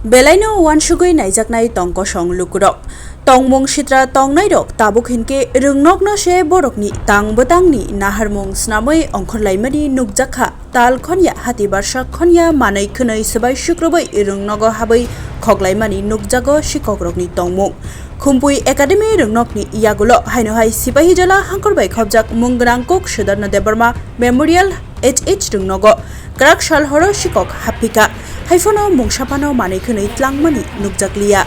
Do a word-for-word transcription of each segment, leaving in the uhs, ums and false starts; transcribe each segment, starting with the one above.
Belaino uansugwi naijaknai tong kosong lukurok. Tongmung sitra tongnairok tabuk hinkhe rwngnokno se borokni tang bwtangni naharmung snamwi ongkhorlaimani nukjakha. Tal khonya hati barsa khonya manwi khwnwi swbai sukrubwi rwngnogo habwi khoklaimani nukjago sikokrokni tongmung. Khumpui Academy rwngnokni yagulo haino hai Sipahijola hangkor bai khobjak mung gwnang kuk Sudarno Debbarma Memorial H H rwngnogo kwrak sal horo sikok haphika. Haiphano mungsa phano manwi khwnwi tlangmani nukjakliya.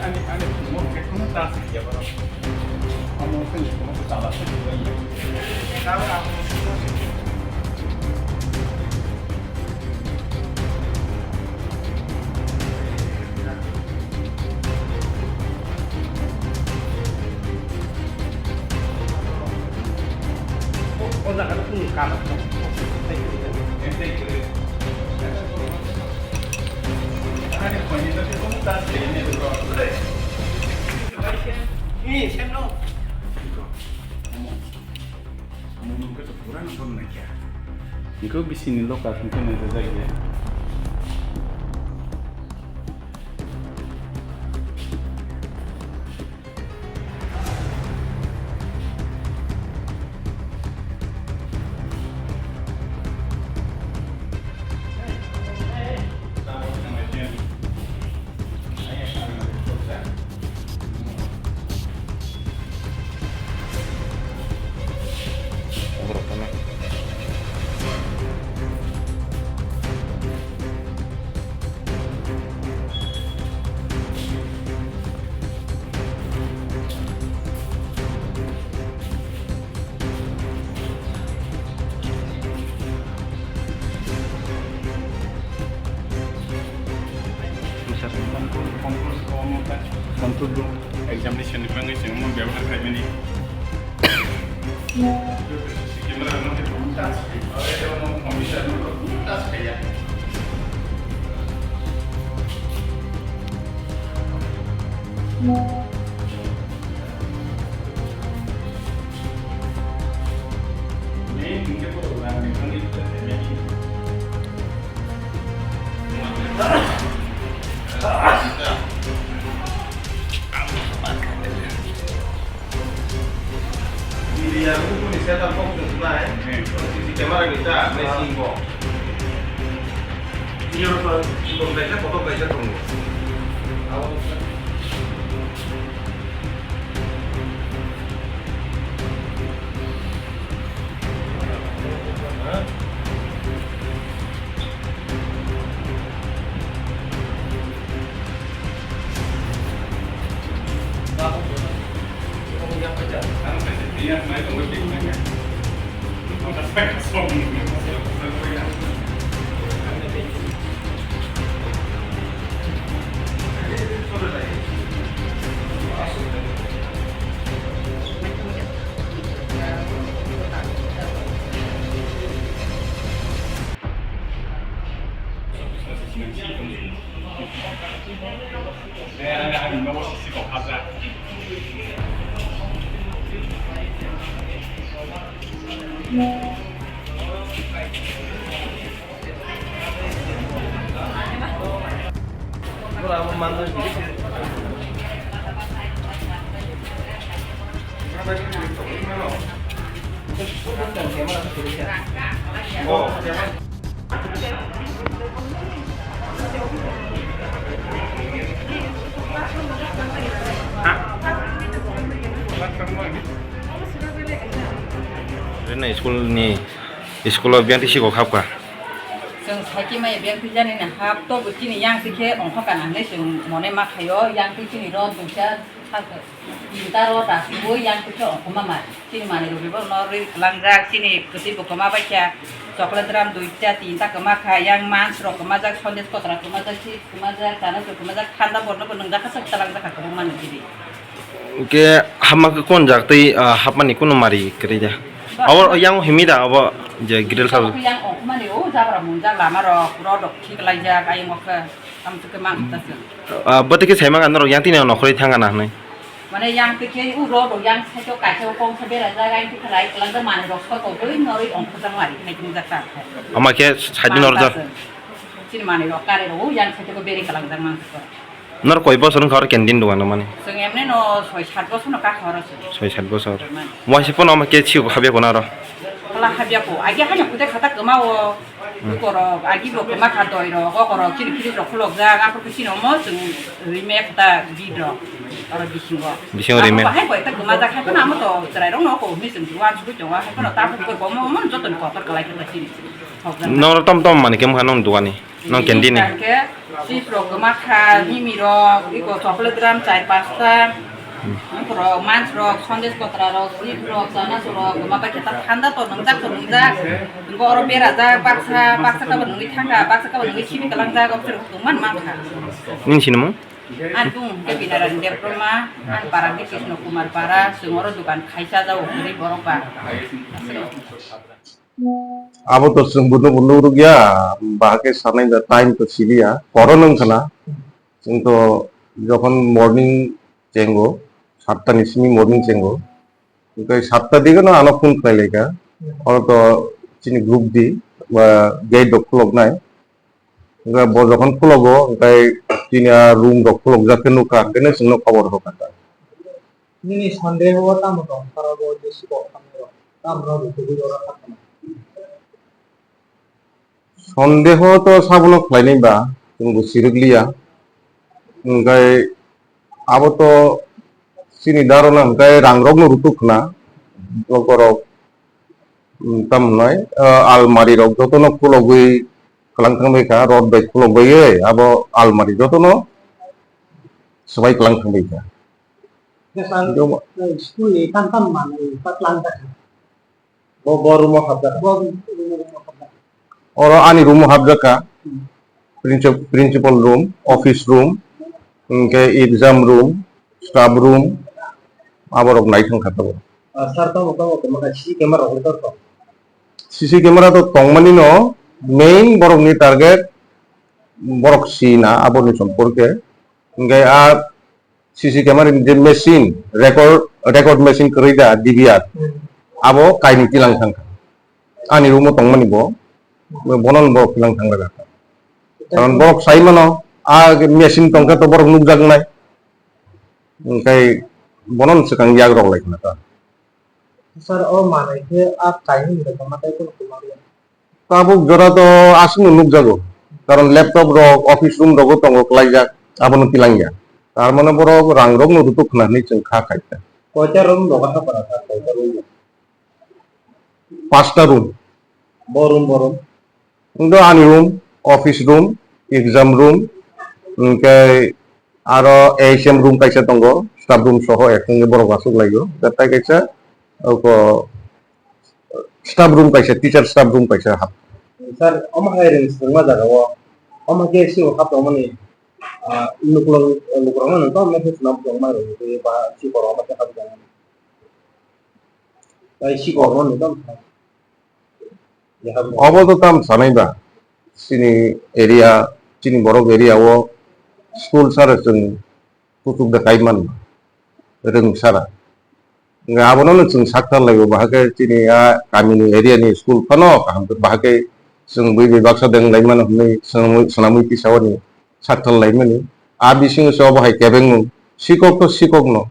Ani, ani, mo ke kono tas ya baro. Amo se ni kono se tala se ya. Niko bisini loka sungkhe nai rwjak ya. Control room examination ni bagwi chwng omo byabohar khlaimani. Camera no khe touch khai, omo computer no touch khaiya. Media buku ni setup box ni tunai, C C camera ni ta, machine box. Ini orang tu, tu baca, foto baca tunggu. Rina school ni, school o biyang twi sikok hapkha. Chwng saiki maya biyang twi jani na hap, to bo chini yang twi khe ongkha kana hinwi chwng mone ma khaio, yang twi chini rw duita, tinta rw da, bo yang twi khe ongkha ma mari. Chini manwi rw bo no rwi kwlangjak, chini kwtwi bo kwma bai kha, chocolate drum duita, tinta kwma kha, yang mans rok kwmajak, sondes kotra kwmajak, chips kwmajak, chana rok kwmajak, thanda borno bo nwngjak kha, chwng twlangjak kha kwbangma nw twi. Hwnkhe hapma khe kon jak tei, ah, hapmani kunu mari kwrwi da? Ba- Abo yang himi da abo je grill sabo? Yang ongkhormani o jabra munjak lama rok, rod rok thik laijak, ayang o khe tamo se khe mang kha ta se. Ah, bo tei khe sai mangkha norok yang tini nokhorwi thang gana hinwi? Mane yang twi khe o rod rok yang side o kaisa o kong khe berajak, ayang twi khe lai kwlangjak manwi rok sokogwi norwi ongkhorjak lai hinwi wngjak ta khe. Ama khe side o norjak? Mang ta se. Chini manwi rok kare rok o yang side o berwi kwlangjak mang se. Nor koi bosor wngkha oro canteen dogan rwmani? Chwng emne no soi sat bosor no kakha oro se. Soi sat bosor. Rwmani. Waisa pono omo khe siyok habya pono oro? Hala habya po. Agi haino kute khata kwma o. Hmm. Lukorok, agi bo kwma kha doi rok, oko rok chini fridge rok khulokjak, aphuru khe chini omo chwng rime khata bid rok. Oro bisingo. Bisingo rime. Abo bahai koi ta kwma jak hai phano amo to chwrai rok no ko hwnwi chwng uansugui tongo, hai phano tabuk koi bo omo, omo joto ni kotor kwlai khe ta chini. Noro tom tom mani khe wngkha nong dogani? Nong canteen ni? Hingke chips rok kwma kha, mimi rok, iko chocolate gram char pasta, hmm, borok mans rok, sondes kotra rok, chips rok, chana rok, kwma bai khe ta thanda to nwngjak to nwngjak. Hingke oro berajak, baksa, baksa kabo nungwi thangkha, baksa kabo nungwi simi kwlangjak, obse rok tongman mankha. Nini sinimung? Ani bung hingke Binarani Debbarma, ani para hingke Krishna Kumar Para, chwng oro dogan khaisa jago kwrwi borok ba. Abo to chwng buno bo nugrukya, bahai khe sanai da time to siliya, horo nung khna. Chwng to jokhon morning chengo, satta ni simi morning chengo. Hwnkhe satta dige no ano phone khlai laikha. Oro to chini group di, ba gate rok khuloknai. Hwnkhe bo jokhon khulogo, hwnkhe chini a room rok khulokjak khe nukha, hwnkhe no chwngno khobor rwkha ta. Nini sondeho o tamo tong, khorabo je sikok tamo rok, tamo rok rutugwi oro kha tongma. Sondeho to sabono khlainai ba, chwng bo sirwk liya. Hwnkhe abo to chini daro no hwnkhe rang rok no rutuk khna, bokorok, um, tamo hwnai, ah, almari rok joto no khulogwi kwlang thang bai kha, rod bai khulok bai abo almari joto no swbai kwlang thang bai kha. School ni tam tam manwi pa kwlang ta kha. Bo, bo room o habjak. Bo room o habjak. Oro ani room o habjak kha. Hmm. Princip-, principal room, office room, hwnkhe exam room, staff room, aborok nai thang kha tabuk. Ah, sir, tamo, tamo, tamo, C C camera rok tong? C C camera to tongmani no, main borokni target borok sina aboni somporke. Hwnkhe a C C camera ni je machine, record, record machine kwrwi da, D V R, hmm, abo kainwi tilang thang kha. Ani room o tongmani bo, bono bo tilang thang rwkha. Karon borok sai mano, a machine tongkha to borok nukjak nai. Hwnkhe bono swkang yak rok lai khna ta. Sir, o manwi khe a kainwi rwkha ma tei kheno kwmaliya. Tabuk jora to aswkno nukjago, karon laptop rok office room rogo tongo kwlaijak, abono tilangya. Tar mane borok rang rokno rutuk khna hinwi chwng kha khaikha. Koita room rogo hapra kha, koita room? Pasta room. Bo room, bo room? Wngkha ani room, office room, exam room, hwnkhe aro A S M room kaisa tongo, staff room soho ek wngwi borok achuk laio. Tei kaisa oko staff room kaisa, teacher staff room kaisa hap. Sir, omo hai ring swrwngma jaga o, omo khe sio hap tongmani, ah, nuklok, nuklok no tong message nam tong mai rw ba si borok omo khe hap tong. Tai si borok no tong. Obo to tam sanai ba, chini area, chini borok area o school sara chwng kuchuk da kai man rwng sara. Hwnkhe abono no chwng sakthar lai o, bahai khe chini a kamini area ni school phano kaham khe bahai khe chwng bui bai baksa deng lai mano hwnwi swnamwi, swnamwi tisa o ni sakthar lai mani. A bisingo se obo hai kebengmung. Sikok to sikokno.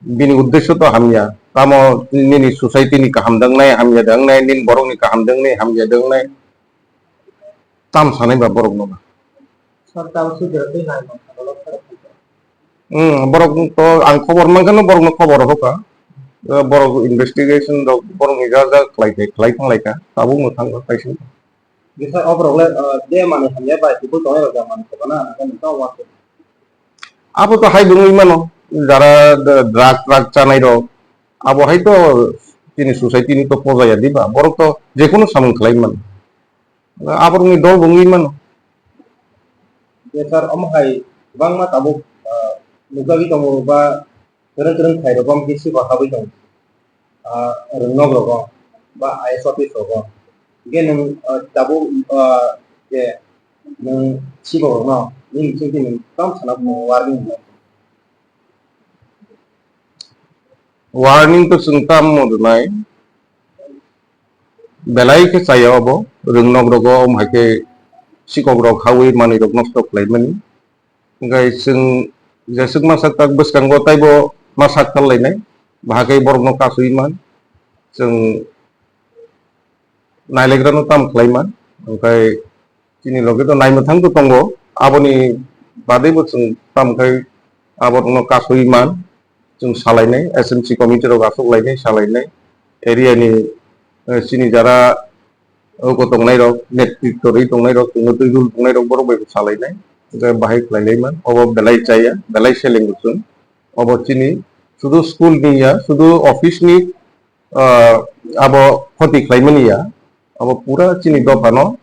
Bini uddesyo to hamya. Tamo nini society ni kaham dangnai hamya dangnai, nini borokni kaham dangnai hamya dangnai. Tam sanai ba borokno ba. Sir, tamo sujira twi nai man kha, borok sir. Hmm, borok to ang khobor mankha no borokno khobor hoka. Eh, borok investigation rok borokni ja ja khlai khlai thang lai kha. Tabuk no thang kha kaisa. Bisa oborok le, eh, je manwi hamya bai kubui tongnai rok ja manwi khobana, haikhe nokha uansuk. Abo to hai bwngwi mano, jara d-, drug, drug chanai rok, abo hai to chini society ni to pojaya diba, borok to jekono samung khlai mano. Aborokni dol bo wngwi mano. Je sir, omo hai kwbangma tabuk, ah, nukjagwi tongo ba kwrwng kwrwng khairok omo khe sibo habwi tongo. Ah, rwngnok rogo ba I A S office rogo. Hingke nwng, ah, tabuk, ah, je nwng sibo rokno nini bisingtwi nwng tamo sana warning rwna? Warning to chwng tamo rwnai, belai khe chaya obo, rwngnok rogo, omo hai khe sikok rok hawi manwi rok nosto khlai mani. Hingke chwng jeswk ma sak tak bwskango taibo ma sak tal lainai, bahai khe borokno kasui man, chwng nailegrano tam khlai man, hingke chini loge to naimwthang to tongo, aboni badebo chwng tam khai aborokno kasui man, chwng salainai, S M C committee rok aswk lainai, salainai, area ni, eh, chini jara oko tongnai rok, netritw rwi tongnai rok, chwngno twi rul tongnai rok, borok bai bo salainai, hingke bahai khlai lai man, obo belai chaya, belai seleng bo chwng, obo chini sudu school ni ya, sudu office ni ah, abo khoti khlaimani ya, abo pura chini dophano,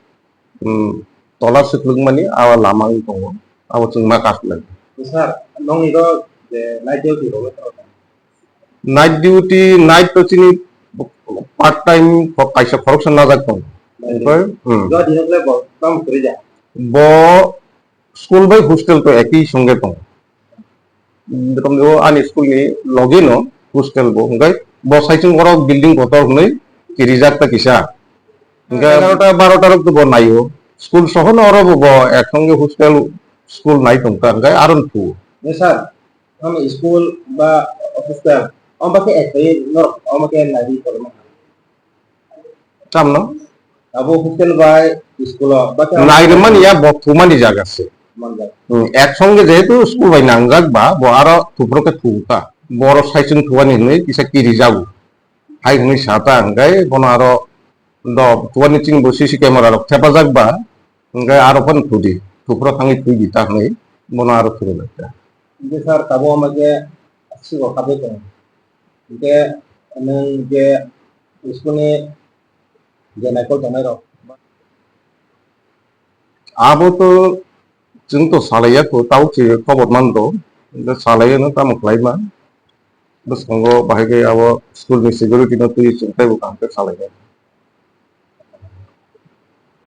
um, tola swkhlwkmani a lama wng tongo, abo chwng ma kaslai. Sir, nongni ro je night duty rogwi tongkha? Night duty, night to chini part time kho-, kaisa khoroksa najak tongo. Night duty. Omprai, hmm. Jodi nokle bo tamo kwrwi ja? Bo school bai hostel to ekhi songe tongo. Rokom o ani school ni loge no hostel bo, hingke bo saichung oro building kotor hwnwi kirijak ta kisa. Hingke egarota barota rok to bo naio. School soho no oro bo, bo ek songe hostel school nai tongkha, hingke aro phu. Yes, sir. Ano school ba hostel, omo khe ekhai norok omo khe naiwi tongma. Tamno? Abo hostel bai school o ba khe nairwmani ya bo thumani jaga se. Manjak. Hmm, ek songe jehetu school bai nangjak ba, bo aro thupro khe thumkha. Boro saichung thumani hwnwi kisa kiri jago. Hai hwnwi sa ta hwnkhe bono aro do thumani chini bo C C camera rok thepajak ba, hwnkhe aro phano thudi. Thupro thangwi thwidi ta hwnwi bono aro thumwi lai ta. Hwnkhe sir, tabuk omo khe siko khabwi tongo. Hwnkhe nwng je school ni je naikol tongnai rok. Abo to chwng to salaiya kho, tabuk se khobor man do, hwnkhe salaiya no tamo khlai ma. Bwskango bahai khe abo school ni security no twi chwng teibo kaham khe salaiya.